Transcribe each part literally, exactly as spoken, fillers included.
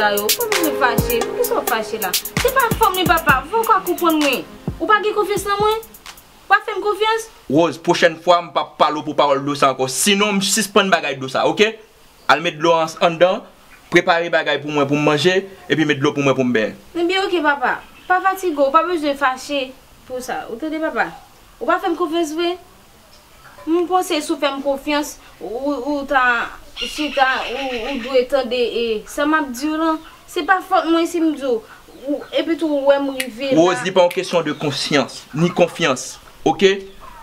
Sa yo, pa bezwen fache. Poukisa w fache la? Se pa fòm li, papa. Fò w ka konprann mwen. Ou pa gen konfyans nan mwen? Ou pa fè m konfyans? Rose, pwochèn fwa, m p ap pale w pou pawòl dlo sa ankò. Sinon, m sispann bagay dlo sa, oke? Al met dlo an anndan, prepare bagay pou mwen pou m manje, epi met dlo pou mwen pou m benyen. Ebyen, oke, papa. Pa fatige w, pa bezwen fache pou sa. Ou tande, papa? Ou pa fè m konfyans vre? M panse si w fè m konfyans, ou, ou ta chita, ou, ou dwe tande e sa m ap di w lan. Se pa fòt mwen si m di w, ou, epi tou ou wè m rive la. Rose, li pa yon kesyon de konsyans, ni konfyans, oke?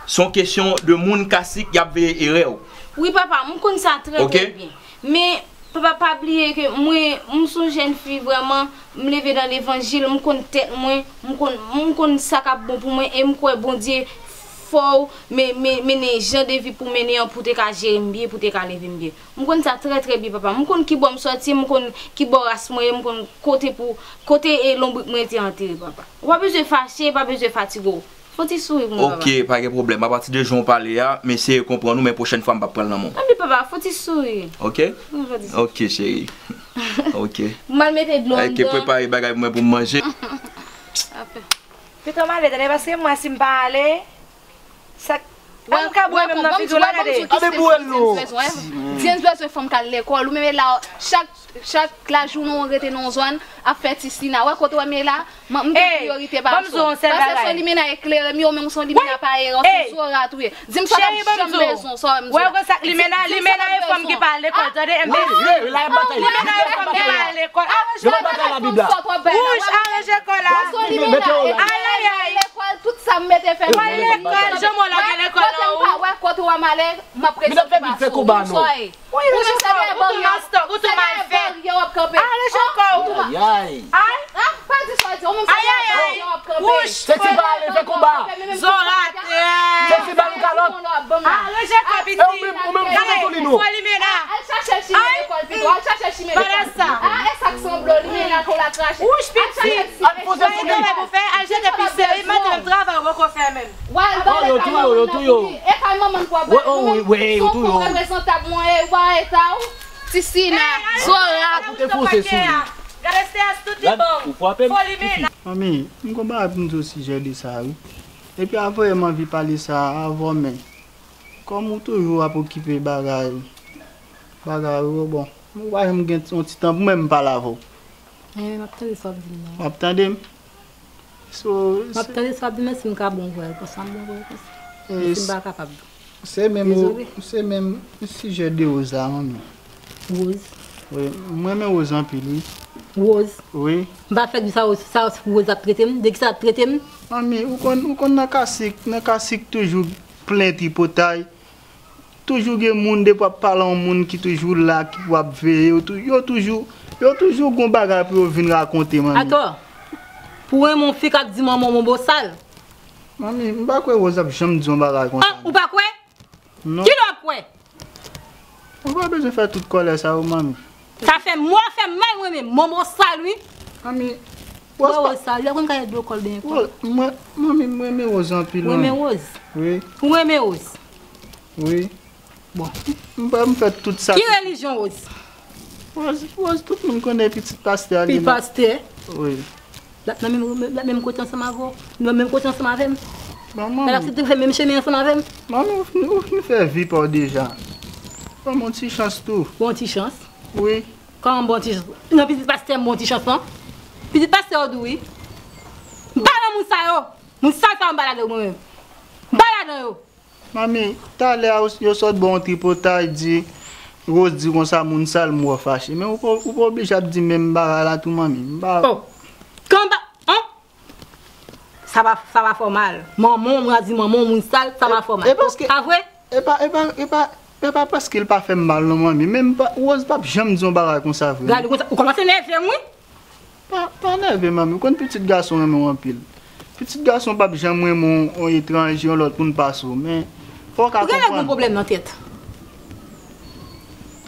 Se yon kesyon de moun kasik y ap veye erè w. Wi, papa, m konn sa trè, trè byen. Men, papa, pa bliye ke mwen, m se yon jèn fi vrèman, m leve nan levanjil, m konn tèt mwen, m konn, m konn sa k ap bon pou mwen, e m kwè Bondye fè w men, men, mennen jan de vi pou w mennen an pou w te ka jere m byen, pou w te ka leve m byen. M konn sa trè, trè byen, papa. M konn ki bò m sòti, m konn ki bò ras mwen ye, m konn kote pou, kote e lonbrik mwen te antere, papa. Ou pa bezwen fache, pa bezwen fatige w. Fè yon ti souri pou mwen, papa. Oke, pa gen pwoblèm. Apati de jan w pale a, m eseye konprann ou, men pwochèn fwa m p ap pran l nan men w. Tanpri, papa, fè yon ti souri. Oke? Wi, fè yon ti souri. Oke, cheri. Oke. M al mete dlo anndan. Oke, prepare bagay pou mwen pou m manje. Apre. Pito m ale, tande, paske mwen, si m pa ale, sa, an ka bwè menm nan figi w la, gade. Abe bwè l non. James bezwen fanm k al lekòl. Ou menm la, chak, chak lajounen ou rete nan yon zòn ap fè ti sina. Wè kote w menm la, m gen priyorite pa sou. Pase son limena eklere m yo, men w se yon limena pa eran, se yon zorat ou ye. Di m sa w t ap janm bezwen, sa w wè m zorat. Limena, limena e fanm ki pa al lekòl, tande, enbesil. Limena e fanm ki pa al lekòl. Aranje kò la. Wouch, aranje kò la. Ayayay. Lekòl, tout sa m mete fè. Wè lekòl, jan mwen la gen lekòl la, wi. Wè kote w a m ale, m ap rete sou pa sou. Wi, ou menm se dèyè baryè, se dèyè baryè w ap kanpe. Aranje kò w. Ay. Pa di sa w di, ou menm se dèyè baryè w ap kanpe. Wouch. Sexy pa ale fè konba. Zorat. Sexy ba nou kalòt. Aranje kò, piti. Ou menm, ou menm, fè sou li non. Fò limena. Al chache chimè lekòl pito. Al chache chimè lekòl. Vanessa. Ah, e sa k sanble limena kou la krache. Wouch, piti. Al poze sou li. Al jete pise. Madanm, travay ou poko fè menm. Wè al ba lekòl manman nan pou li. E kay manman n pou ap ba li. Ou menm, se yon fon reprezantab mwen ye, ou pa wè eta w. Ti sina, zorat. Ou te poze sou li. Gade stè a tout li bon. Ou frape m. Fò limena. Manmi, m gon bagay pou m di w sijè de sa, wi. Epi apre, m anvi pale sa avè w, men kòm ou toujou ap okipe bagay, bagay ou, bon, ou pa janm gen yon ti tan pou mwen m pale avè w. Enben, m ap tande sa w ap di m nan. W ap tande m? So, m ap tande sa w ap di m, men si m ka bon vre l konsa, m bon vre l konsa. Men si m pa kapab. Se menm, se menm sijè de Rose la, manmi. Rose? Wi, m renmen Rose anpil, wi. Rose? Wi. M pa fèk di sa, sa Rose ap trete m, de kisa l ap trete m? Manmi, ou konn, ou konn nan kasik, nan kasik toujou plen tripotay. Toujou gen moun, depi w ap pale a yon moun ki toujou la, ki pou ap veye, yo tou-, yo toujou, yo toujou gon bagay pou yo vin rakonte, manmi. Atò, pou w renmen yon fi k ap di manman w yon mo bosal? Manmi, m pa kwè Rose ap janm di yon bagay konsa. Ah, ou pa kwè? Non. Kilè w ap kwè? Ou pa bezwen fè tout kòlè sa yo, manmi. Sa fè mwen, fè m mal, mwen menm. Manman w sal, wi. Manmi, Rose pa. Rose sal, li ap konn kale dlo kò l benyen kwa. Rose, mwen, manmi, m renmen Rose anpil, manmi. Ou renmen Rose? Wi. Ou renmen Rose? Wi. Bon. M pa, m fè tout sa. Ki relijyon Rose? Rose, Rose, tout moun konnen pitit pastè a li. Pitit pastè? Wi. L ap nan menm, l ap menm kote ansanm avè w? Nan menm kote ansanm avè m? Bon, manmi. L ap fè menm chemen ansanm avè m? Manmi, ou fin, ou fin fè vi pa w deja. Ban m yon ti chans tou. Bon ti chans? Wi. Kòman bon ti chans? Nan pitit pastè m bon ti chans lan? Pitit pastè yo di w wi. M pa nan moun sa yo. Moun sal sa yo m pa ladan yo mwen menm. M pa ladan yo. Manmi, talè a yo sot ba w yon tripotay di, Rose di konsa moun sal m wè w fache. Men ou pa, ou pa oblije ap di menm bagay la tou manmi. M pa. Oh. Kòman pa, an? Sa pa, sa pa fè w mal. Manman w, mwen di manman w, moun sal, sa pa fè w mal. E paske. Pa vre? E pa, e pa, e pa, e pa paske l pa fè m mal non manmi. Men m pa, Rose p ap janm di yon bagay konsa vre. Gade konsa, ou kòmanse nève m wi. Pa, pa nève manmi, ou konn pitit gason renmen w anpil. Pitit gason p ap janm renmen w, yon etranje, yon lòt moun pase w, men fò w ka konprann. Ou genlè gon pwoblèm nan tèt.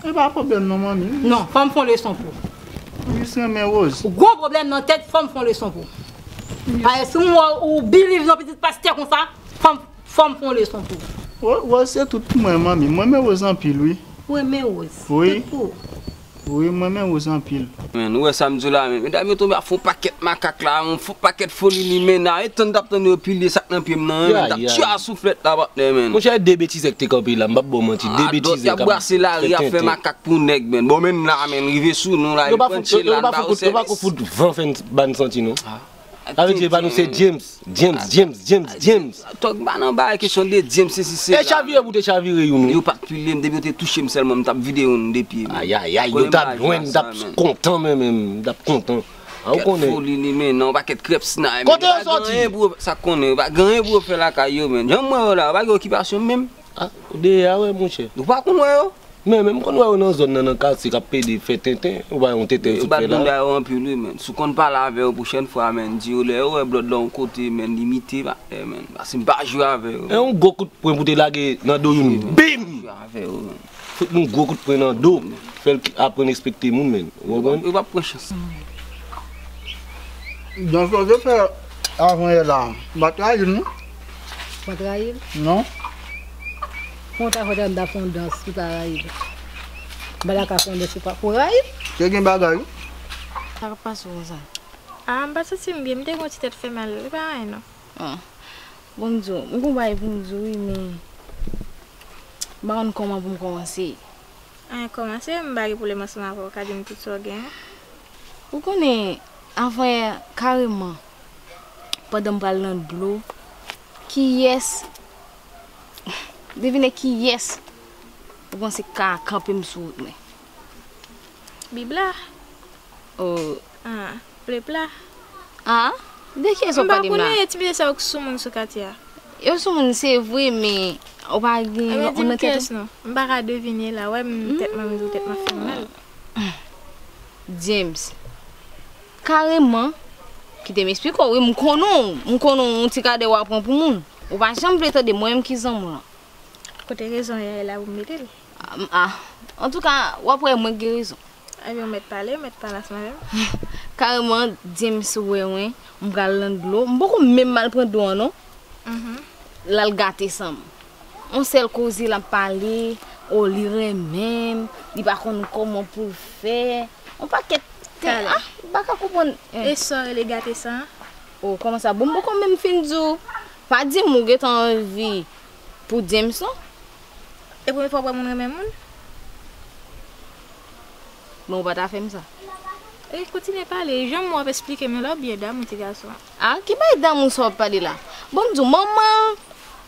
E pa pwoblèm non manmi. Non, fò m fè yon leson pou w. M jis renmen Rose. Ou gon pwoblèm nan tèt, fò m fè yon leson pou w. Paske si m wè w believe nan pitit pastè konsa, fò m, fò m fè yon leson pou w. Rose se tout pou mwen manmi. Mwen renmen Rose anpil wi. Ou renmen Rose? Wi. Tout pou ou. Wi, mwen renmen Rose anpil. Men, ou wè sa m di w la, men, medam yo tonbe a fon pakèt makak la, yon fon pakèt foli limena, e tann t ap tann yo pilye sa k nan pye m nan, men, t ap tchwa souflèt la, patnè, men. Monchè, de betizè k te kanpe la, m p ap ba w manti, de betizè k ap brase lari, ap fè makak pou nèg, men. Bon, men la, men, rive sou nou la, li pran tche la, n ba yo sèvis. Yo pa ko fout van fè n ba n santi, non. Sa vle di, pa nou se James, James, James, James, James. Tòg pa nan bagay kesyon de James, se si se la. E chavire pou te chavire youn, wi. Yo pa t pile m, depi yo te touche m sèlman, m t ap vide youn de pye m. Ayayay, yo t ap jwenn, m t ap kontan, men, men, m t ap kontan. A, ou konnen. Kèt foli li, men, nan yon pakèt krèp snay, men. Kote yo soti? Sa konnen, yo pa gen anyen pou yo fè lakay yo, men. Jan m wè yo la, yo pa gen okipasyon menm. A, ou dèyè a, wè, monchè. Ou pa konn wè yo? Men, men m konn wè yo nan zòn nan, nan katye k ap pede fè tenten, ou pa yon tenten yo sot fè la. Yo bat banda yo anpil, wi, men. Si w konn pale avè yo pwochèn fwa, men, di yo lè yo wè blòd la yon kote, men, limite, pa, men. Paske m pa jwe avè yo. E yon gwo kout pwen pou te lage nan do youn. Bim! Jwe avè yo, men. Fout nou gwo kout pwen nan do. Fè l aprann respekte moun, men. Ou konprann? Yo p ap pran chans. Dans w te fè avanyè la, m pa trayi l, non. Ou pa trayi l? Non. Mwen ta fè m ta fè yon dans pou ta rayi l. M pa ta ka fè yon dans pou pa pou rayi l. Te gen bagay, wi. Sa k ap pase w konsa? A, m pa santi m byen, m te gen yon ti tèt fè mal, li pa anyen, non. A. Bon, m di w, m gon bagay pou m di w, wi, men m pa konn kòman pou m kòmanse. Anyen kòmanse, m pa gen pwoblèm ansanm avè w, ka di m tout sa w gen an. Ou konnen, avanyè, kareman, pandan m pral nan dlo, kiyès, devine kiyès ou panse k ka kanpe m sou wout mwen? Bib la. O. A, plep la. A? De kiyès w ap pale m la? M pa konnen ti mesye sa yo k sou moun sou katye a. Yo sou moun, se vre, men ou pa gen lòt moun nan tèt ou? Kiyès non? M pa ka devine la, wè m tèt mwen, m di w tèt mwen fè m mal. James. Kareman, kite m esplike w, wi, m konnen w, m konnen w, yon ti kadè w ap pran pou moun. Ou pa janm vle tande mwen menm ki zanmi w lan. Kote rezon an ye la pou m mete l? A, antouka, w ap wè mwen k gen rezon. Ebyen, w mèt pale, w mèt pale ansanm avè m. Kareman, James wè mwen, m pral nan dlo. M poko menm al pran dlo an, non. L al gate san m. Yon sèl koze l ap pale, o, li renmen m, li pa konn kòman pou l fè. Yon pakèt tè, a, m pa ka konprann. E sa w rele gate san an? O, kòman sa? Bon, m poko menm fin di w. Pa di m ou gentan anvi pou James, non. E premye fwa w wè moun renmen moun? Men ou pa ta fè m sa. E kontinye pale, jan m wè w ap esplike m yo la, w byen damou ti gason an. A, ki bagay damou sa w ap pale la? Bon, m di w, manman l,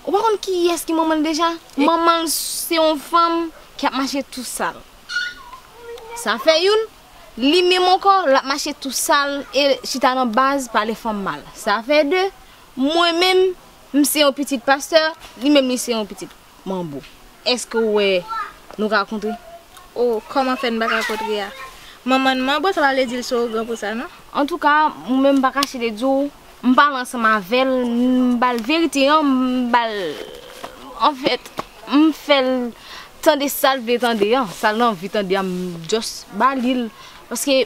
ou pa konn kiyès ki manman l deja? Manman l se yon fanm ki ap mache tou sal. Sa fè youn, li menm ankò, l ap mache tou sal e chita nan baz, pale fanm mal. Sa fè de, mwen menm, m se yon pitit pastè, li menm li se yon pitit manbo. Èske w wè nou ka kontre? O, kòman fè n pa ka kontre a? Manman n manbo, sa pa vle di l se ogan pou sa, non? Antouka, mwen menm m pa kache de di w, m pale ansanm avè l, m ba l verite an, m ba l, anfèt, m fè l tande sa l vle tande an, sa l anvi tande an, m just ba li l. Paske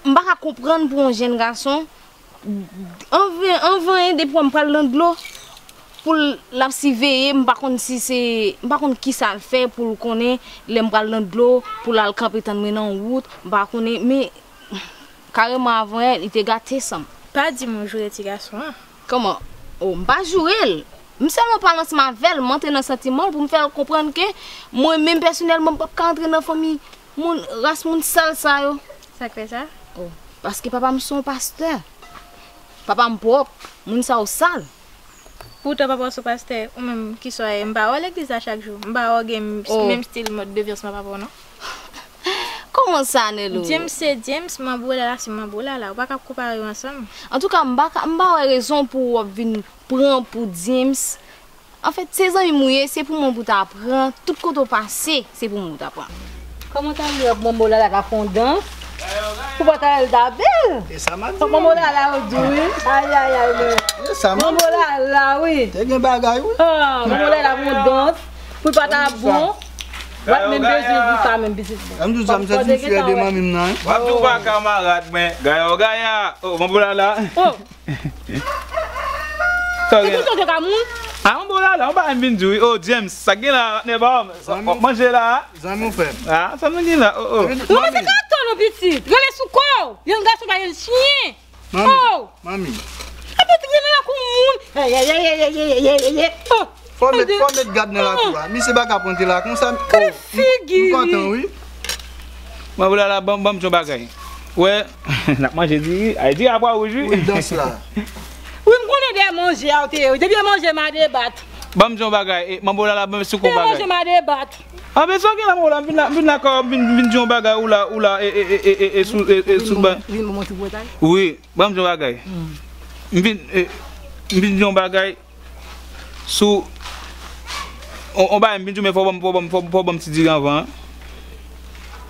m pa ka konprann pou yon jèn gason, anvan, anvan, depi m pral nan dlo, pou l, l ap siveye, m pa konn si se, m pa konn kisa l fè pou l konnen lè m pral nan dlo, pou l al kanpe tann mwen nan wout, m pa konnen, men kareman avanyè, li te gate san m. Pa di m ou joure ti gason an. Kòman? O, m pa joure l. M sèlman pale ansanm avè l, m antre nan santiman l pou m fè l konprann ke mwen menm pèsonèlman m p ap ka antre nan fanmi moun, ras moun sal sa yo. Sa k fè sa? O, paske papa m se yon pastè. Papa m pwòp, moun sa yo sal. Poutan papa w se pastè, ou menm kisa w ye? M pa wè w legliz la chak jou. M pa wè w gen menm stil mòd de vèsman papa w non. Kòman sa, Nelou? James se James, Manbo Lala se Manbo Lala. Ou pa ka konpare yo ansanm. Antouka, m pa ka, m pa wè rezon pou w ap vin pran pou James. Anfèt, se zanmi m ou ye, se pou mwen pou ta pran. Tout kote w pase, se pou mwen pou ta pran. Kòman w ta vle wè Manbo Lala ka fè yon dans? Pou pa ta wè l ta bèl. E sa m ap di. Manbo Lala yo di wi. Ayayay, men. E sa m ap di. Manbo Lala, wi. Te gen bagay, wi. Ah, Manbo Lala fè yon dans. Pou l pa ta bon. Bat menm bezwen di sa menm pitit mwen. Ann di w sa, m santi m fyè de manmi m nan, wi. W ap di w pa kamarad mwen. Gaya w gaya. Oh, Manbo Lala. Oh. Sa w gen la? Epi w sonje ka moun? Ah, Manbo Lala, yon bagay m vin di w, wi. Oh, James, sa k gen la, patnè pa w? W ap manje la? Zanmi w fè. Ah, sa nou gen la? Oh, oh. Mwen se ka Pitit, rele sou kò w. Yon gason pa yon chyen. Manmi, oh! Manmi. Epi t rele lakou moun. Ye, ye, ye, ye. Oh, fò met, fò met gad nan lakou a. Misye pa ka pran te la konsa. Gade figi li. M kontan, wi. Manbo Lala, ban, ban m di yon bagay. Wè, n ap manje diri. Ay, diri a pwa wouj, wi. Wi, dans la. Wi, m konnen dèyè manje a w te ye. Depi manje m a debat. Ban m di yon bagay. E, Manbo Lala, ban m sou kon bagay. Dèyè manje m a debat. A, men sa w gen la, Manbo Lala, m vin la, m vin la, kò, m vin, vin di yon bagay, ou la, ou la, e, e, sou, e, e, sou, ban. Vin ban mwen ti pwotay. Wi, ban m di yon bagay. M vin, e, m vin di yon bagay. Sou on, on bagay m vin di w, men fò w ban m, fò w ban m, fò, fò w ban m ti diri anvan.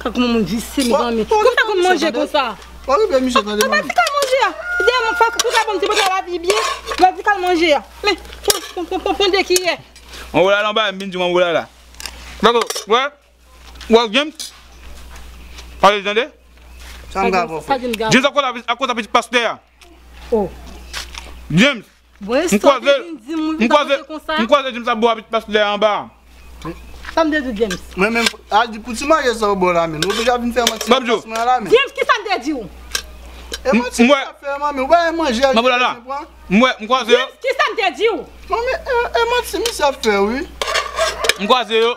Tankou moun visye, mezanmi. Kòman sa konn manje konsa? Ou rive misye tande manmi. Ba ti kal manje a. Dèyè mwen fò pou ka ban m ti pwotay la pi byen. Ba ti kal manje a. Men, pran, pran, pran, pran de kiyè. Manbo Lala, on bagay m vin di w, Manbo Lala. Dakò, wè. Wè, James. Pale tande. Sa m ka fè? James, akoz a pitit pastè a. Oh. James. M kwaze, m kwaze, m kwaze James ap bò a pitit pastè a anba. Sa m te di w, James? Mwen menm, al di pou ti manje sa w bò la, men. Ou deja vin fè manti nan fas mwen la, men. James, ki sa m te di w? E manti misye ap fè, manmi. Ou pa wè manje a ki bezwen pran? M wè, m kwaze yo. James, ki sa m te di w? Manmi, e, e manti misye ap fè, wi. M kwaze yo.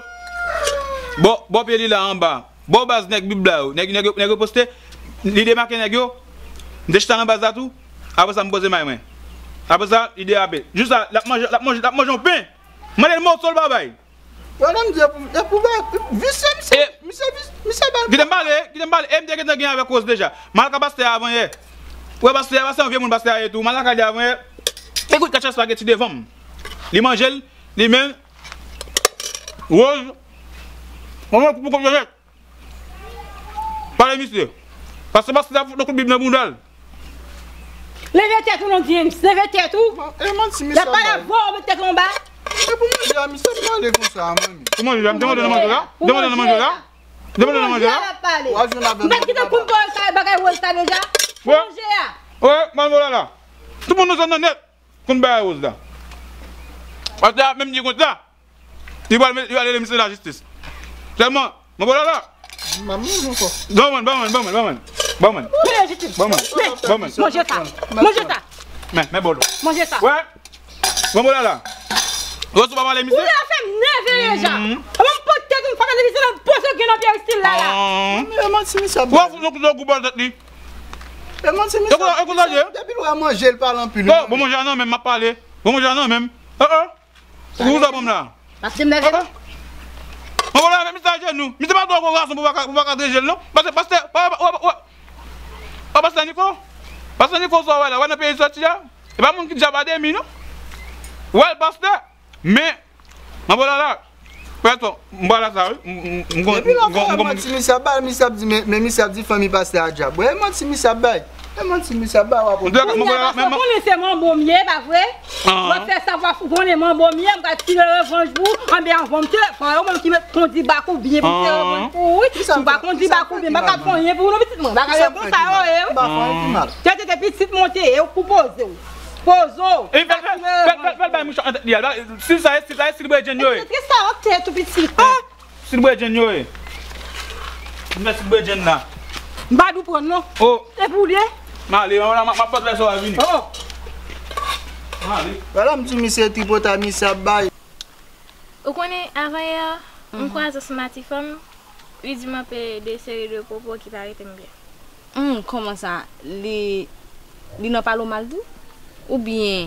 Bò, bò pye li la anba. Bò baz nèg Bib la yo. Nèg, nèg, nèg yo poste. Li demake nèg yo. M te chita nan baz la tou. Apre sa, m poze may mwen. Apre sa, li derape. Jis la, l ap manje, l ap manje, l ap manje yon pen. Mande l moso l pa bay. Wè, non, m di, e pou, e pou bay, visye, misye, misye, vis-, misye bay. Kite m pale, kite m pale. E m te gentan gen avèk Rose deja. M al ka pastè a avan yè. Wè, pastè a, pastè a yon vye moun, pastè a ye tou. M al lakay li avan yè. Li kout kèt espageti devan m. Li manje l, li men. Rose. Mwen, mwen, pou, pou, pou, Pale misye. Paske pastè a fout yon kout bib nan bounda l. Leve tèt ou non, James. Leve tèt ou. E manti misye ap bay. L ap pale avè w, met tèt ou anba. E pou manje a, misye ap pale konsa, manmi. Pou manje a, m te mande nan manje la. M te mande nan manje la. M te mande nan manje la. Pou manje a l ap pale. W ap jwenn avè m. M pa t gentan konn bagay wòl sa deja. Pou manje a. Wè, Manbo Lala. Tout moun nou zòn nan nèt. Konn bagay wòl la. Pastè a menm di konsa. Li pral, li pral rele misye lajistis. Sèlman, Manbo Lala. M ap manje ankò. Ban mwen, ban mwen, ban mwen, ban mwen. Ban mwen. Ban mwen. Ban mwen. Manje sa. Manje sa. Men, men bòl ou. Manje sa. Wè. Manbo Lala. Rose ou pa pale misye. Ou la fè m nève deja. Mwen m pote tèt m fè misye nan poze gen nan peristil la la. Mwen fout yon kout gou bòl tèt li. E manti misye ap di. Depi l wè manje, l pale anpil. Oh, bon manje a nan men m, m ap pale. Bon manje a nan men m. Oh, oh. Ou sa ban m la? Paske m leve. Mwen wè la, men misye ajenou. Misye pa twò gwo gason pou pa ka, pou pa ka dwejel non. Paske pastè, wè, wè, wè, wè, pastè Niko. Pastè Niko sa wè la, wè nan peyi sòti a. E pa moun ki djab a demi non. Wè l pastè. Men, Manbo Lala. Wè to, m pa la sa wi. M, m, m, m, m, m, m, m, m, ti misye ap bay, misye ap di, men, men misye ap di fanmi pastè a djab. Wè, e manti misye ap bay. E manti misye ap bay, w ap wè. Kounye a, paske w konnen se manbo m ye, pa vre? W ap fè sa, w ap konnen manbo m ye, m pral tire revanj pou ou. Anben, anvan m te pran yo, mwen ki met kondi bak ou byen pou m tire revanj pou ou, wi. Si w pa kondi bak ou byen, m pa ka fè anyen pou ou, non, pitit mwen. Bagay yo konsa yo ye, wi. Tèt, tèt, pitit monte, e w pou poze w. Poze w. E fè, fè, fè, fè, fè l bay mouch an tèt li a. Si sa, si sa, si l bwè djenn yo ye. Epi, sa, an tèt ou pitit. Si l bwè djenn yo ye. M fè si l bwè djenn la. M pa dou pran non. Oh. E pou li ye? M ale, m, m, m ap fè lè sa w a vini. Oh. M ale. Wala, m di misye tripotay misye ap bay. Ou konnen, avan yè, m kwaze ansanm ak ti fanm, li di m anpe de seri de pwopo ki pa rete m byen. Hmm, kòman sa? Li, li nan pale w mal tou? Oubyen?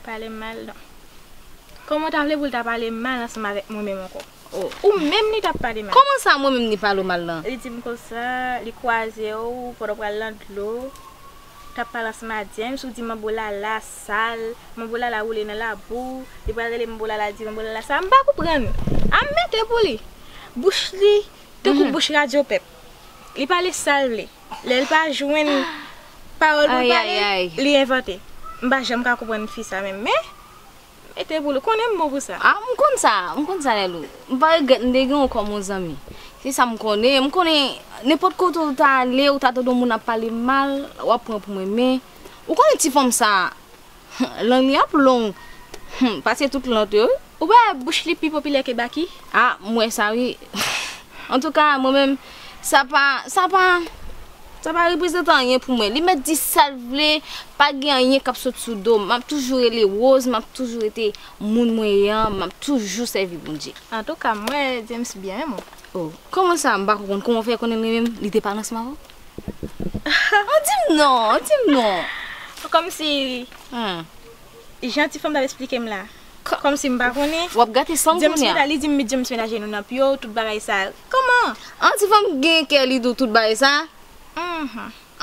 Pale m mal, non. Kòman w ta vle pou l ta pale m mal ansanm avèk mwen menm ankò? Oh. Ou menm li t ap pale mal. Kòman sa mwen menm li pale w mal lan? Li di m konsa, li kwaze w pandan w pral nan dlo, t ap pale ansanm ak James, ou di Manbo Lala sal, Manbo Lala woule nan labou, li pral rele Manbo Lala, di Manbo Lala sa, m pa konprann. A m mete pou li. Bouch li, tankou bouch Radyo Pèp. Li pale sa l vle. Lè l pa jwenn pawòl pou l pale, li envante. M pa janm ka konprann fi sa menm. Men, mete pou li. Konnen m bon pou sa. Ah, m konn sa. M konn sa, Lèlou. M pa regrèt m te gen w kòm yon zanmi. Se sa m konnen. M konnen nenpòt kote w ta ale, ou ta tande yon moun ap pale mal, w ap pran pou mwen. Men, ou konnen ti fanm sa, lang li ap long. Hmm, pase tout lant yo, wi. Ou pa wè bouch li pi popilè ke Baky? Ah, m wè sa, wi. Antouka, mwen menm, Sa pa, sa pa, sa pa reprezante anyen pou mwen. Li mèt di sa l vle, pa gen anyen k ap sot sou do m. M ap toujou rele Rose, m ap toujou rete moun mwen ye an, m ap toujou sèvi Bondye. Antouka, m wè James byen renmen w. Oh, kòman sa? M pa konprann kòman w fè konnen l renmen m? Li te pale ansanm avè w? An di m non, an di m non. Kòmsi Jan ti fanm t ap esplike m la. Kòmsi m pa konnen. W ap gate san m kounye a. James mete, li di m met James met ajenou nan pye w, tout bagay sa. Kòman? An ti fanm gen kè li tou, tout bagay sa.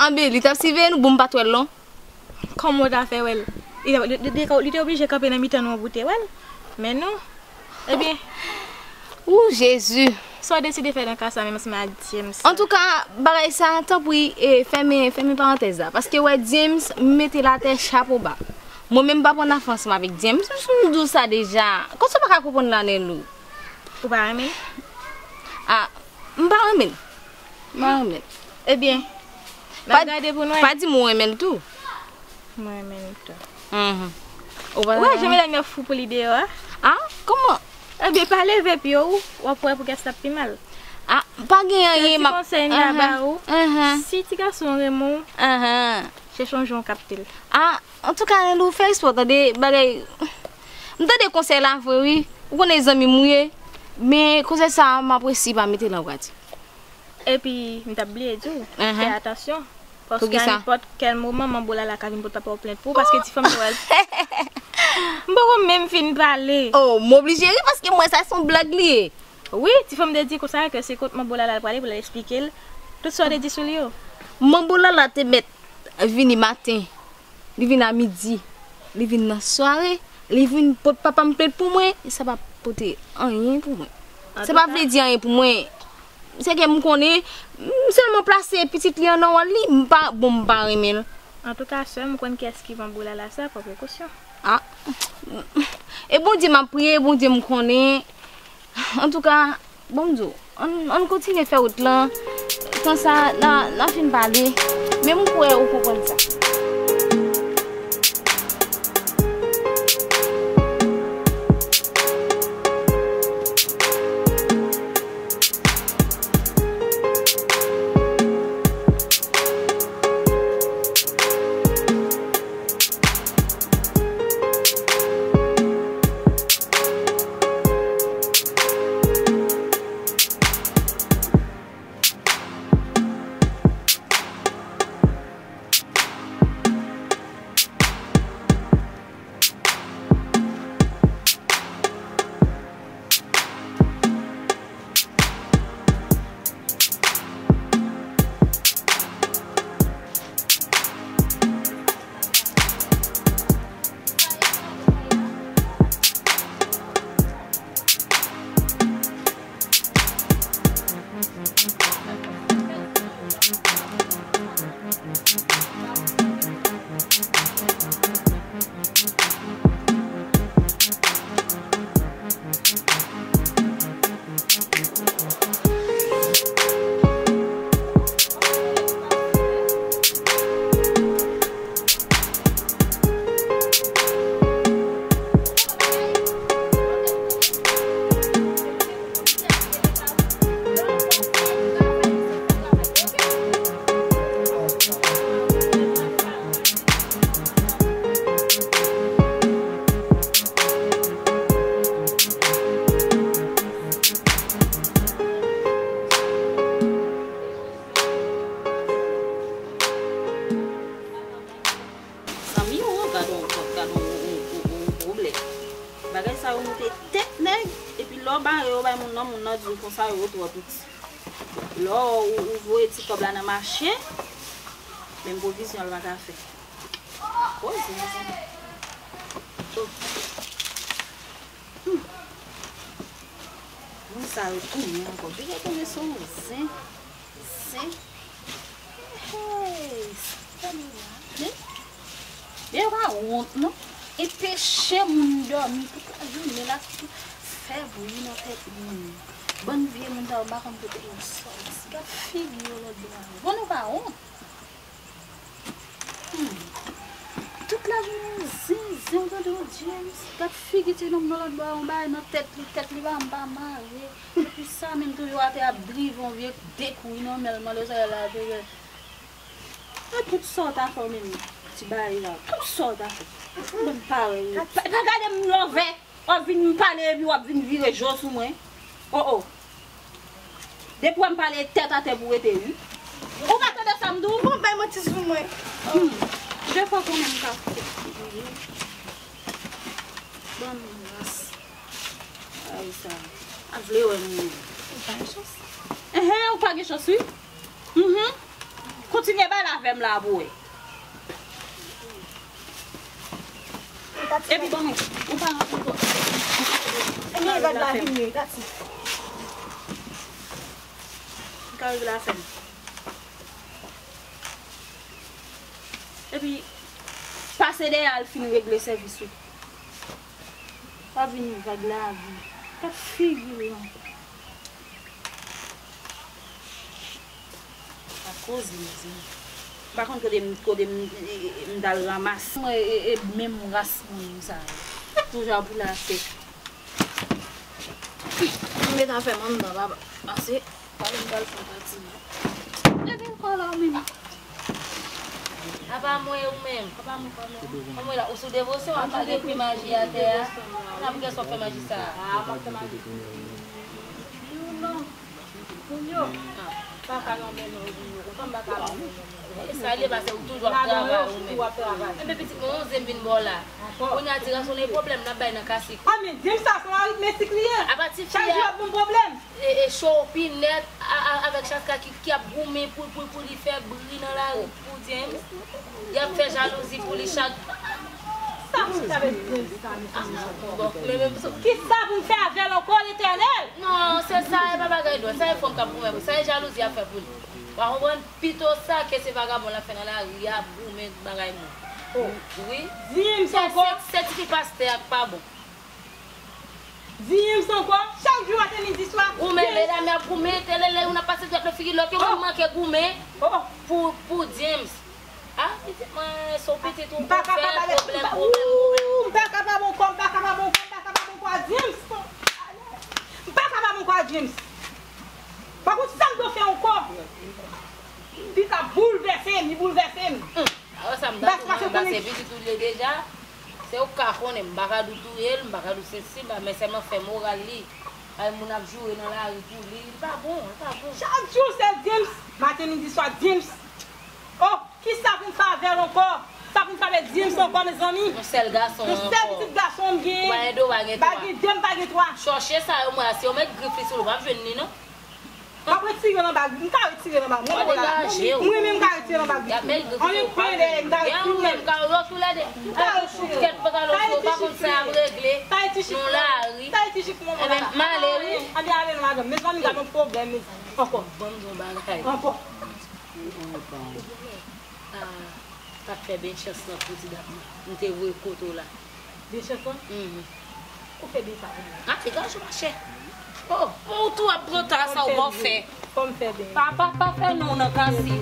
Anben, li t ap siveye nou, bon, m pa t wè l non. Kòman w ta fè wè l? Li, li, li, li te oblije kanpe nan mitan nou an pou w te wè l. Men non. Ebyen. Ou Jezi. Sa w deside fè nan ka sa menm ansanm ak James? Antouka, bagay sa, tanpri, e, fèmen, fèmen parantèz la. Paske wè James, m mete l atè, chapo ba. Mwen menm m pa pran afè ansanm avèk James, m di w sa deja. Kòmsi w pa ka konprann l, Anelou? Ou pa renmen l? A, m pa renmen l. M pa renmen l. Ebyen, n ap gade pou n wè. Pa di m ou renmen l tou. Mwen menm tou. Mhm. Ou pa... Ou wè jan medam yo fou pou li deyò a? A? Kòman? Ebyen, pa leve pye w, w ap wè pou kès t ap pi mal. A, pa gen anyen. Sèl ti konsèy m ta ba ou, si ti gason renmen w, chèche yon jan w kapte l. A, antouka, Anelou, fè espò tande bagay. M tande konsèy la vre, wi. Ou konnen zanmi m ou ye, men konsèy sa a, m apresye pa mete l an pratik. Epi, m t ap bliye di w, fè atansyon. Paske a nenpòt kèl moman, manbo Lala ka vin pot papa w plent pou ou, paske ti fanm yo wè l. M poko menm fin pale. Oh, m oblije ri paske m wè sa se yon blag li ye. Wi, ti fanm te di konsa ke se kot manbo Lala l prale pou l al esplike l tout sa w te di sou li yo. Manbo Lala te mèt vini maten. Li vin a midi, li vin nan sware, li vin pot papa m plent pou mwen, e sa pa pote anyen pou mwen. Sa pa vle di anyen pou mwen. Se ke m konnen, m sèlman plase pitit li an nan wòl li, m pa, bon, m pa renmen l. Antouka, sè m, ou konn kiyès ki manbo Lala sa, pran prekosyon. A. E Bondye m ap priye, Bondye m konnen. Antouka, bon m di w, ann, ann kontinye fè wout lan. Konsa, n a, n a fin pale. Men m kwè ou konprann sa. Zanmi, ou gad on, gad on, on, on, on pwoblèm. Bagay sa yo moute tèt nèg, epi lè w bare yo bay moun nan, moun nan di w konsa yo twò piti. Lè w, ou voye ti kòb la nan mache, menm pwovizyon l pa ka fè. Koze, mezanmi. Oh. Hmm. Moun sa yo tounen ankò. Vire tounen sou zen. Zen. Hey, sa nou la, men. Men yo pa wont, non. E peche moun dòmi tout lajounen la, fè bri nan tèt moun. Bann vye moun sa yo, m pa konn kote yo sòti. Gad figi yo lòtbò a. Bon, nou pa wont. Hmm. Tout lajounen yo zen, Yon gade yon James, gad figi ti nonm nan lòt bò a, yon bagay nan tèt li, tèt li pa, pa mare. Epi sa menm toujou atè ap drive yon vye de kou nan men l, mande sa la te fè. E tout sa w ta fè w menm, ti bagay la, tout sa w ta fè. Bann parèy ou. Pa, pa gade m lòvè. W ap vin pale epi w ap vin vire je w sou mwen. Oh, oh. Depi w wè m pale, tèt atè pou w rete, wi. Ou pa tande sa m di w? Bon, bay manti sou mwen. Hmm. Defwa konnen m ka fè. Bann ras. Ay, sa. A vle wè moun. Ou pa gen chans. Enhen, ou pa gen chans, wi. Mhm. Kontinye bay l avè m la pou wè. Epi ban mwen, ou pa rantre twò. Epi gad la vini, gati. M ka rive la fè m. Epi, pase dèyè al fin regle sèvis ou. Pa vin vag lavi. Gad figi l ankò. Pa koze, mezanmi. M pa konn kote m, kote m, m t al ranmase. Mwen, e, e menm ras moun sa yo. Toujou ap boule atè. M met afè m anndan, papa. Pase, pale m pral fè pati. Leve l kò la ou menm. Apa mwen ou menm? Apa mwen kò menm? Kòman w la? Ou sou devosyon, apa gen pye maji atè a? N ap gen sou fè maji sa a. Ah, m ap fè maji. Moun yo. Ah. Paka nan men nou, moun yo. Kontan m paka nan men nou. E sa li pase ou toujou ap travay ou menm. Enben pitit mwen, onze m vin ba w la. Kounye a ti ras ou nan pwoblèm n ap bay nan kasik. Ah, men di m sa, se yon aritmetik li ye. Apa ti fi a. Chak jou ap ban m pwoblèm. E, e, Chopinèt a, a, avèk Chaska ki, ki ap goumen pou, pou, pou li fè bri nan lari pou James. Y ap fè jalouzi pou li chak. Sa pou m fè avèk James sa, mesye? Bon, men, men, ki sa pou m fè avè l ankò, Letènèl? Non, se sa, e pa bagay dwòl. Sa e fanm k ap goumen pou li. Sa e jalouzi y ap fè pou li. Ou pa konprann? Pito sa ke se vagabon l ap fè nan lari a, goumen bagay moun. Oh. Wi. James ankò. Se, se, se ti fi pastè a k pa bon. James ankò, chak jou maten, midi, swa. Goumen, medam y ap goumen, telele, youn ap pase dwèt nan figi lòt, yo menm manke goumen pou, pou James. Ah, pitit mwen, se yon pitit ou fè pwoblèm, pwoblèm, pwoblèm. M pa kapab ankò, m pa kapab ankò, m pa kapab ankò a James. M pa kapab ankò a James. Pa konn sa m dwe fè ankò. Li ka boulvèse m, li boulvèse m. Alò sa m ta di w, mwen pase pitit ou li ye deja. Se ou k ka konnen, m pa ka di w touye l, m pa ka di w sesi, m pa, men sèlman fè moral li. Ay moun ap joure nan lari pou li, li pa bon, li pa bon. Chak jou se James, maten, midi, swa, James. Oh, kisa pou m fè avè l ankò? Sa pou m fè avè James ankò, mezanmi? Yon sèl gason ankò. Yon sèl pitit gason m genyen. Ou pa gen de, ou pa gen twa. Pa gen de, m pa gen twa. Chòche sa yo, mwen, si yo met grif li sou li, w p ap jwenn li, non. M ap retire nan bag, m ka retire nan bag mwen. Ou pa degaje w. Mwen menm m ka retire nan bag li. Y ap met grif sou yo, pa jwenn li. Gen yon menm ka yo toulède. Ay, fout kèt pantalon sou yo, pa konn sa y ap regle. Nan lari. Sa e ti chif mwen. Enben, m ale, wi. Anben, ale non, madanm. Mezanmi, gade yon pwoblèm, mezanmi. Ankò. Ban m di yon bagay. Ankò. Ah, pa t fè byen chans nan pou ti dam nan. M te voye kote w la. Byen chans lan? Mhm. Ou fè byen sa pou mwen. Ah, degaje w, machè. Oh, ou tou ap pran ta sa ou pa fè. Fò m fè byen. Pa, pa, pa fè non nan kasi.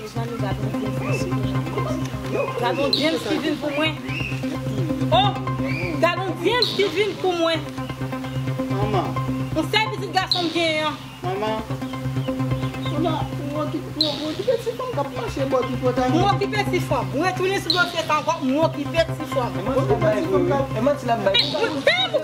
Mezanmi, gad yon James ki vin pou mwen. Gad yon James ki vin pou mwen. Oh, gad yon James ki vin pou mwen. Manman. Yon sèl pitit gason m genyen an. Manman, ou la, ou okipe, ou, ou okipe ti fanm k ap mache bò tripotay. M okipe ti fanm. M retounen sou dosye sa ankò, m okipe ti fanm. E manti l ap bay vre, wi. E manti l ap bay. Men, men, men,